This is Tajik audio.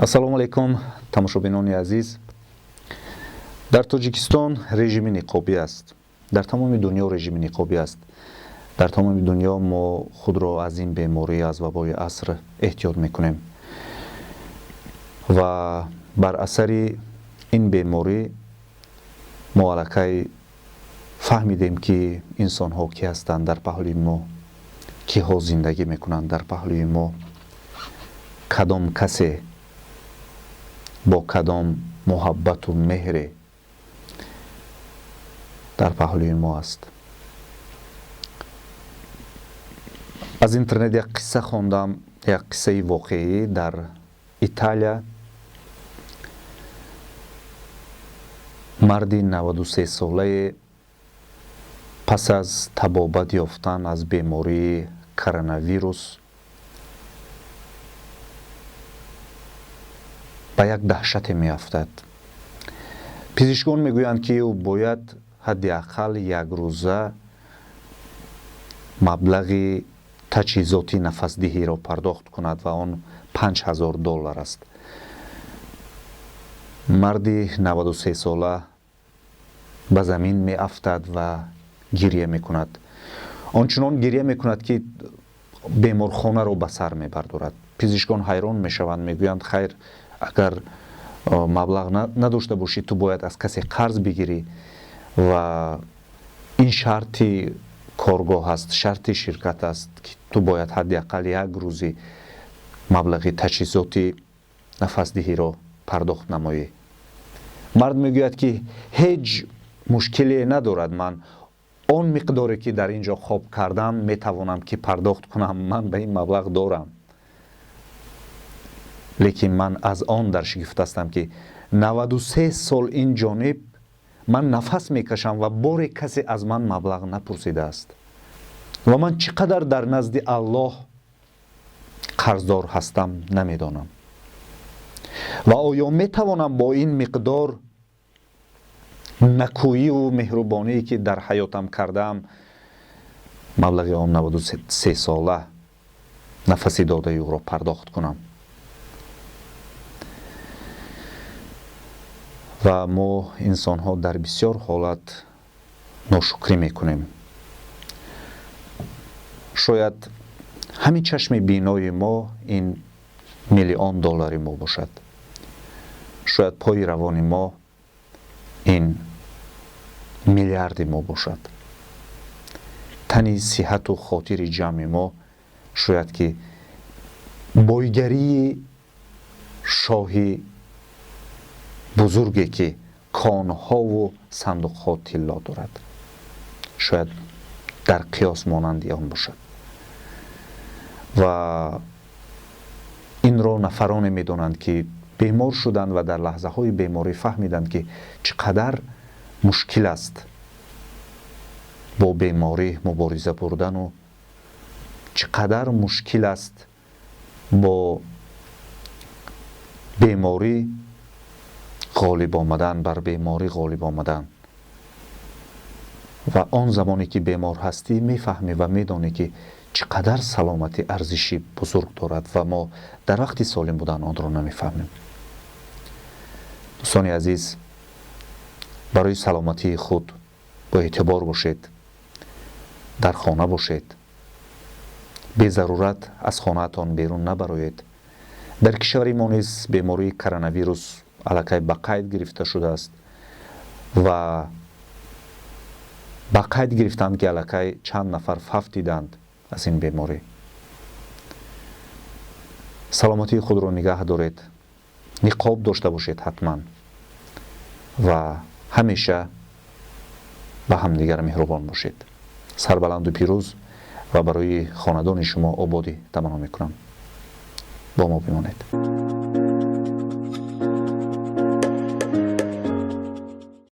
Ассалому алайкум, тамошобинони азиз. Дар Тоҷикистон режими ниқобӣ аст, дар тамоми дунё режими ниқобӣ аст. Дар тамоми дунё мо худро аз ин беморӣ, аз вабои аср эҳтиёт мекунем ва бар асари ин беморӣ мо аллакай фаҳмидем, ки инсонҳо кӣ ҳастанд дар паҳлӯи мо, киҳо зиндагӣ мекунанд дар паҳлӯи мо, кадом касе бо кадом муҳаббату меҳре дар паҳлӯи мо аст. Аз интернет як қисса хондам, як қиссаи воқеӣ дар Италия. Марди 93-солае пас аз табобат ёфтан аз бемории коронавирус ба як даҳшате меафтад. Пизишкон мегӯянд, ки ӯ бояд ҳадди ақал якрӯза маблағи таҷҳизоти нафасдиҳиро пардохт кунад ва он $5000 аст. Марди 93-сола ба замин меафтад ва гирья мекунад. Он чунон гирья мекунад, ки беморхонаро ба сар мебардорад. Пизишкон ҳайрон мешаванд, мегӯянд: хайр, агар маблағ надошта бошӣ, ту бояд аз касе қарз бигирӣ ва ин шарти коргоҳ аст, шарти ширкат аст, ки ту бояд ҳадди ақал як рӯзи маблағи таҷҳизоти нафасдиҳиро пардохт намоӣ. Мард мегӯяд, ки ҳеҷ мушкиле надорад, ман он миқдоре, ки дар ин ҷо хоб кардам, метавонам ки пардохт кунам, ман ба ин маблағ дорам. Лекин ман аз он дар шигифт ҳастам, ки 93 сол ин ҷониб ман нафас мекашам ва боре касе аз ман маблағ напурсидааст ва ман чӣ қадар дар назди Аллоҳ қарздор ҳастам, намедонам. Ва оё метавонам бо ин миқдор накӯиву меҳрубоние, ки дар ҳаётам кардаам, маблағи он 93 сола нафаси додаи ӯро пардохт кунам? Ва мо инсонҳо дар бисёр ҳолат ношукрӣ мекунем. Шояд ҳамин чашми бинои мо ин миллион доллари мо бошад, шояд пои равони мо ин миллиарди мо бошад, тани сиҳату хотири ҷамъи мо шояд ки бойгарии шоҳи бузурге, ки конҳову сандуқҳо тилло дорад, шояд дар қиёс монанди он бошад. Ва инро нафароне медонанд, ки бемор шуданд ва дар лаҳзаҳои беморӣ фаҳмиданд, ки чӣ қадар мушкил аст бо беморӣ мубориза бурдану чӣ қадар мушкил аст бо беморӣ ғолиб омадан, бар беморӣ ғолиб омадан. Ва он замоне ки бемор ҳастӣ, мефаҳмӣ ва медонӣ, ки чӣ қадар саломатӣ арзиши бузург дорад ва мо дар вақти солим будан онро намефаҳмем. Дӯстони азиз, барои саломатии худ боэътибор бошед, дар хона бошед, безарурат аз хонаатон берун набароед. Дар кишвари мо низ бемории коронавирус аллакай ба қайд гирифта шудааст ва ба қайд гирифтанд, ки аллакай чанд нафар фавтиданд аз ин беморӣ. Саломатии худро нигаҳ доред, ниқоб дошта бошед ҳатман ва ҳамеша ба ҳамдигар меҳрубон бошед. Сарбаланду пирӯз ва барои хонадони шумо ободӣ таманно мекунам. Бо мо бимонед.